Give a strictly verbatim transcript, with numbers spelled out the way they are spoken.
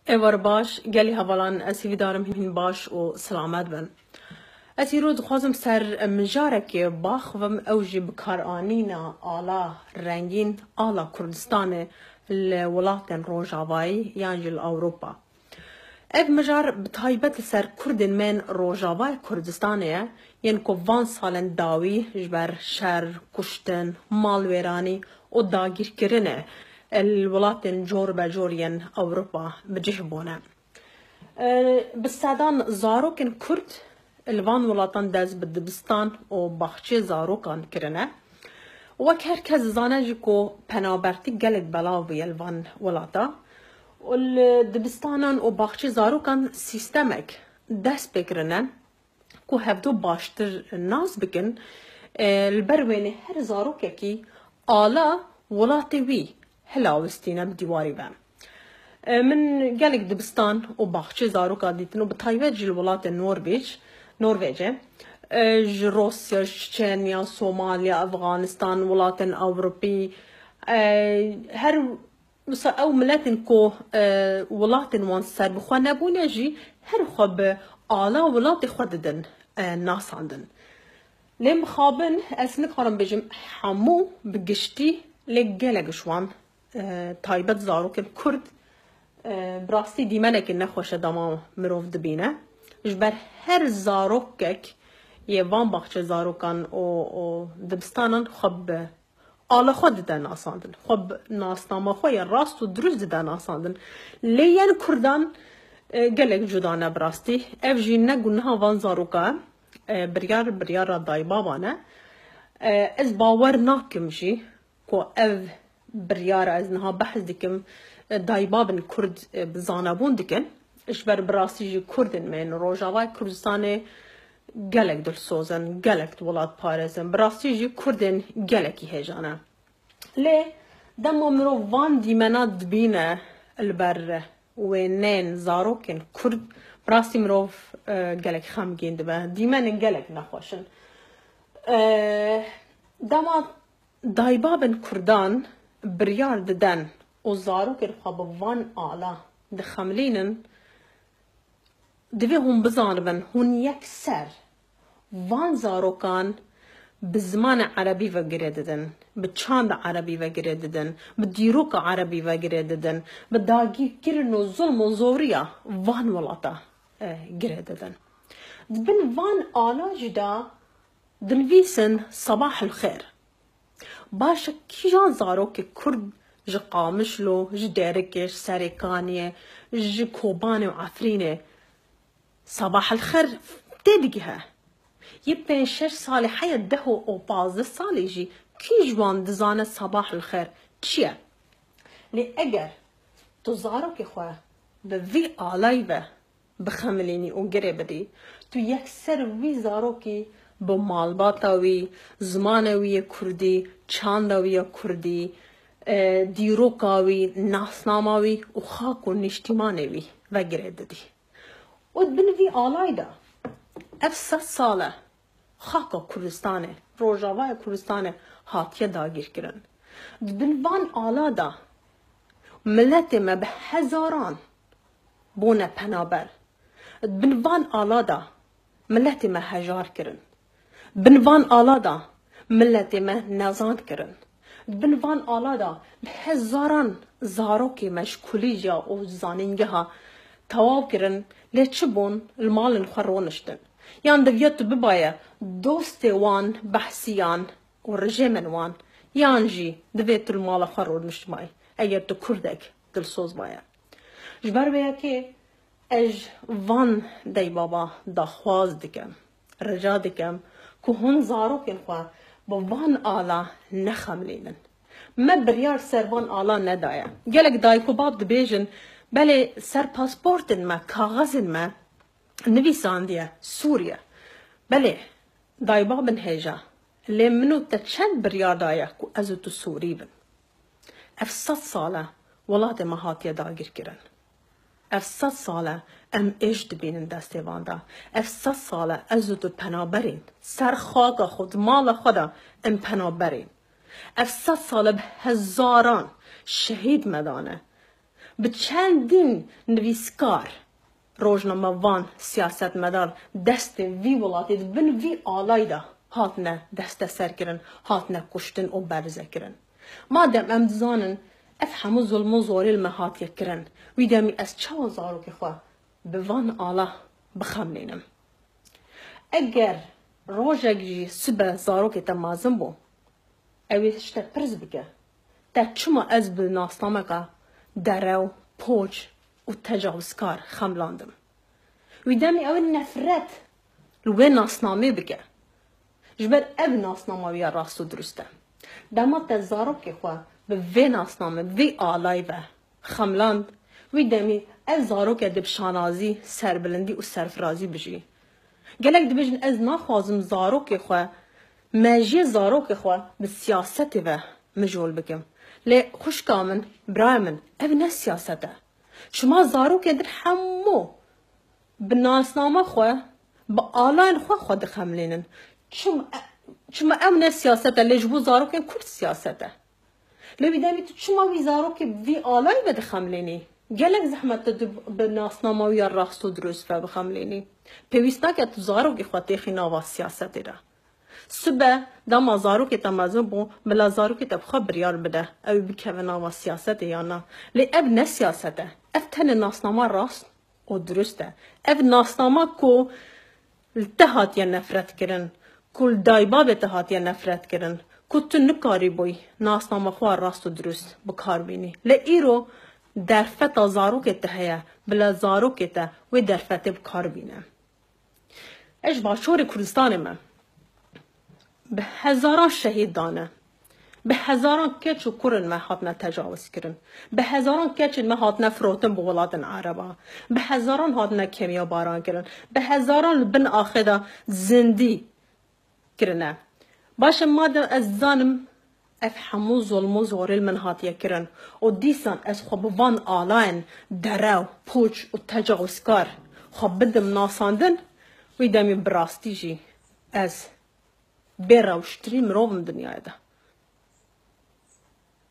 Êvar baş, gelî hevalan, ez hîvîdar im hîn baş û selamet bin. Ez îro dixwazim ser mijarekê baxivim, ew jî bikaranîna ala rengîn, ala Kurdistanê li welatên Rojavayî yan jî li Ewropa. Ev mijar bi taybet li ser Kurdên me yên Rojavayê Kurdistanê ye, yên ku van salên dawî ji ber şer, kuştin, malwêranî û dagîrkirinê li welatên cor be cor yên Ewropa bi cih bûne. E, bi sedan zarokên Kurd li van welatan dest bi dibistan û baxçê zarokan kirine. Wek her kes dizane jî ku penabertî gelek belav bûye li van welata. Û li dibistanan û baxçê zarokan sîstemek dest pê kirine ku hevdu baştir nas bikin. E, li ber wênê her zarokekî ala welatê wî hilawistîne bi dîwarî ve. E, min gelek dibistan û baxçê zaroka dîtin û bi taybet jî li welatê Norvêc, Norvêcê, e, ji Rosya, ji Çeçenya, Somalya, Efxanistan, welatên Ewropî, e, her wisa ew miletên ku, e, welatên wan serbixwe nebûne jî her xwe bi ala welatê xwe didin, e, nasandin. Lê mixabin ez nikarim bêjim hemû bi giştî, lê gelek ji wan, e, taybet zarokên Kurd, e, bi rastî dîmenekê nexweş e dema mirov dibîne. Ji ber her zarokek yê van baxçe zarokan û, û dibistanan xwe bi ala xwe dide nasandin. Xwe bi nasnama xwe ya rast û dirust dide nasandin. Lê yên Kurdan, e, gelek cuda ne bi rastî. Ev jî ne guneha van zaroka e, e, biryar, biryara daybaban e. E, ez bawer nakim jî ku ev biryara ez niha behs dikim, e, daybabin Kurd, e, bi zanabûn dikin. Ji ber bi rastî jî Kurdên me yên Rojavayê Kurdistanê gelek dilsoz in, gelek welatparêz in. Bi rastî jî Kurdên gelekî hêja ne. Lê dema mirov van dîmena dibîne li ber wêneyên zarokên Kurd, bi rastî mirov, e, gelek xemgîn dibe. Dîmenên gelek nexweş in. E, dema daybabên Kurdan biryar diden û zarokên xwe bi van ala dixemilînin, divê hûn bizanibin, hûn yekser van zarokan bi zimanê erebî ve girê didin, bi çanda erebî ve girê didin, bi dîroka erebî ve girê didin, bi dagîrkirin û zulm û zoriya van welata, e, girê didin. Di bin van ala jî de dinivîsin Sabah el Xêr. Baş e, kîjan zarokê Kurd ji Qamişlo, ji Dêrikê, ji Serêkaniyê, ji Kobanê û Efrînê Sabah el Xêr têdigihe? Yê pênc şeş salî heye, deh û pazdeh salî jî kî ji wan dizane Sabah el Xêr çi ye? Lê eger tu zarokê xwe bi vî alayî ve bixemilînî û girê bidî, tu yekser wî zarokî bi malbata wî, zimana wî yê kurdî, çanda wî ya kurdî, e, dîroka wî, nasnama wî û xak û niştîmanê wî ve girê didî. Û di bin vî alayî de ev sed sal e xaka Kurdistanê, Rojavaya Kurdistanê hatiye dagîrkirin. Di bin van ala de miletê me bi hezaran bûne penaber. Di bin van ala de miletê me hejar kirin. Di bin van ala de miletê me nezand kirin. Di bin van ala de bi hezaran zarokê me ji kulîja û zanîngeha tewaw kirin, lê çi bûn, li malên xwe roniştin. Yan divya tu bibaye dostê wan, behsiyan û rejêmên wan, yan jî divê tu li mala xwe roniştimayî, eger tu kurdek dilsoz baye. Ji ber vê yekê ez ji van deybaba daxwaz dikim, rica dikim ku hûn zarokên xwe bi van ala nexemilînin. Me biryar ser van ala nedaye. Gelek dayik û bab dibêjin, belê ser pasportên me, kaxezên me nivîsandiye Sûriye. Belê, daybabin hêja. Lê min û te çend biryar daye ku ez û tu Sûrî bin? Ev sed sal e welatê me hatiye dagîrkirin. Ev sed sal e em êş dibînin destê van de. Ev sed sal e ez û tu penaberîn. Ser xaka xwe, di mala xwe de em penaberîn. Ev sed sal e bi hezaran şehîd me dane. Bi çendîn nivîskar, rojnamevan, siyasetmedar destê vî welatê di bin vî alayî de hatine desteserkirin, hatine kuştin û berzekirin. Madem em dizanin ev hemû zulm û zorê li me hatiye kirin, wî demî ez çawa zarokê xwe bi van ala bixemlînim? Eger rojek jî sibe zarokê te mezin bû, ew ê ji te pirs bike, te çima ez bi nasnameka derew, poç û tecawizkar xemlandim? Wî demê ew ê nefret li wê nasnamê bike. Ji ber ev nasnama wî ya rast û dirust e. Dema te zarokê xwe bi vê nasname, vî alayî ve xemland, wî demî ev zarok e dê bi şanazî, serbilindî û serfirazî bijî. Gelek dibêjin, ez naxwazim zarokê xwe, mejiyê zarokê xwe bi siyasetê ve mijûl bikim. Lê xwişka min, birayê min, ev ne siyaset e. Şima zarokên din hemû bi nasnama xwe, bi alayên xwe xwe dixemlînin. Çim-, çima ew ne siyaset e, lê ji bo zarokên Kurd siyaset e. Lê wî demî tu çima wî zarokê bi vî alayî ve dixemlênî? Gelek zehmet tu bi nasnama wî ya rast û dirust ve bixemlênî. Pêwîst nake tu zarokê xwe têxî nava siyasetê de. Sibe dema zarokê te mezin bû, bila zarokê te bi xwe biryar bide, ew ê bikeve nava siyasetê yan na. Lê ev ne siyaset e. Ev tenê nasnama rast û dirust e. Ev nasnama ku li te hatiye nefret kirin, ku li daybabê te hatiye nefret kirin, ku tu nikarîbûyî nasnama xwe rast û dirust bi kar bînî. Lê îro derfeta zarokê te heye, bila zarokê te wê derfetê bi kar bîne. Ez ji Başûrê Kurdistanê me. Bi hezaran şehîd dane. Bi hezaran keç û kurên me hatine tecawizkirin. Bi hezaran keçên me hatine firotin bi welatên Ereba. Bi hezaran hatine kêmiyabaran kirin. Bi hezaran li bin axê de zindî kirine. Baş e, madem ez dizanim ev hemû zulm û zorê li min hatiye kirin û dîsan ez xwe bi van alayên derew, pûç û tecawizkar xwe bidim nasandin, wî demî bi rastî jî ez bê rewştirî mirov im dinyayê de.